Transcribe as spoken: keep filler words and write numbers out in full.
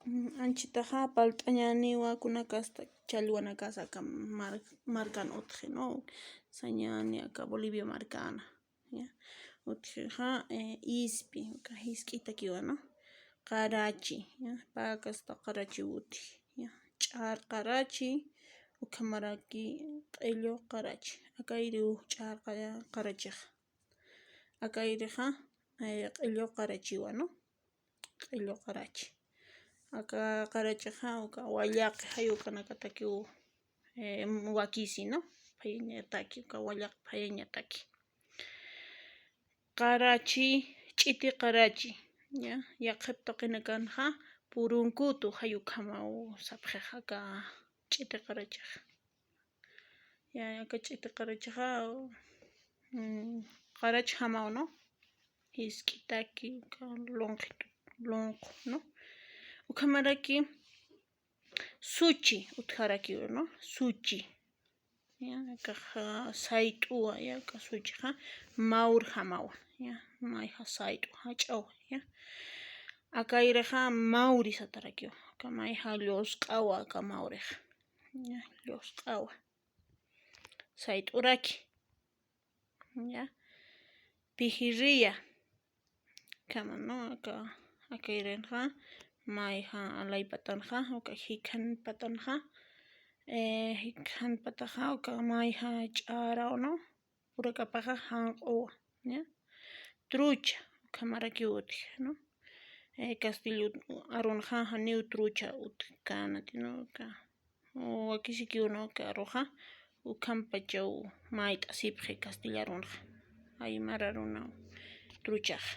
Anchitaxa palt'añäniwa kunakasta challwanakasa aka mar-, markan utji, ¿no? Sañäni aka Bolivia markana, ¿ya? Utjixa, eh, ispi, uka jisk'itakiwa, ¿no? Qarachi, ¿ya? Pakasta qarachi utji, ¿ya? Ch'ar qarachi, ukhamaraki q'illu qarachi. Akayri uj ch'ar qara-, qarachixa. Akayrixa, eh, q'illu qarachiwa, ¿no? Q'illu qarachi. Aka qarachixa, uka wallaqi jayukanakatakiw, eh, wakisi, ¿no? Phayañataki, uka wallaq phayañataki. Qarachi, ch'iti qarachi, ¿ya? Yaqhip tuqinakanxa, purunkutu jayukhamaw sapxixa aka ch'iti qarachixa. Ya, aka ch'iti qarachixa, mm, qarachjamaw, ¿no? Jisk'itaki, uka lonqi, lonqu, ¿no? Ukhamaraki suchi utjarakiw, ¿no? Suchi. Ya, akaxa sayt'uwa, ya, aka suchixa mawrjamawa, ya, mayja sayt'u jach'awa, ya. Akayrixa mawri satarakiwa, aka mayja llusq'awa, aka mawrixa. Ya, llusq'awa. Sayt'uraki. Ya. Pijirriya. Kama, ¿no? Aka, akayrinxa, mayja alaypatanxa, uka jikhanpatanxa, eh, jikhanpataxa, uka mayja ch'araw, ¿no? Urakapaxa janq'uwa, ¿ya? Trucha, ukhamarakiw utji, ¿no? Eh, castillo arunxa janiw trucha utjkänati, ¿no? Uka, wakisikiw, ¿no? Uka aruxa, ukhampachaw mayt'asipxi castillo arunxa. Aymar arunaw truchaxa.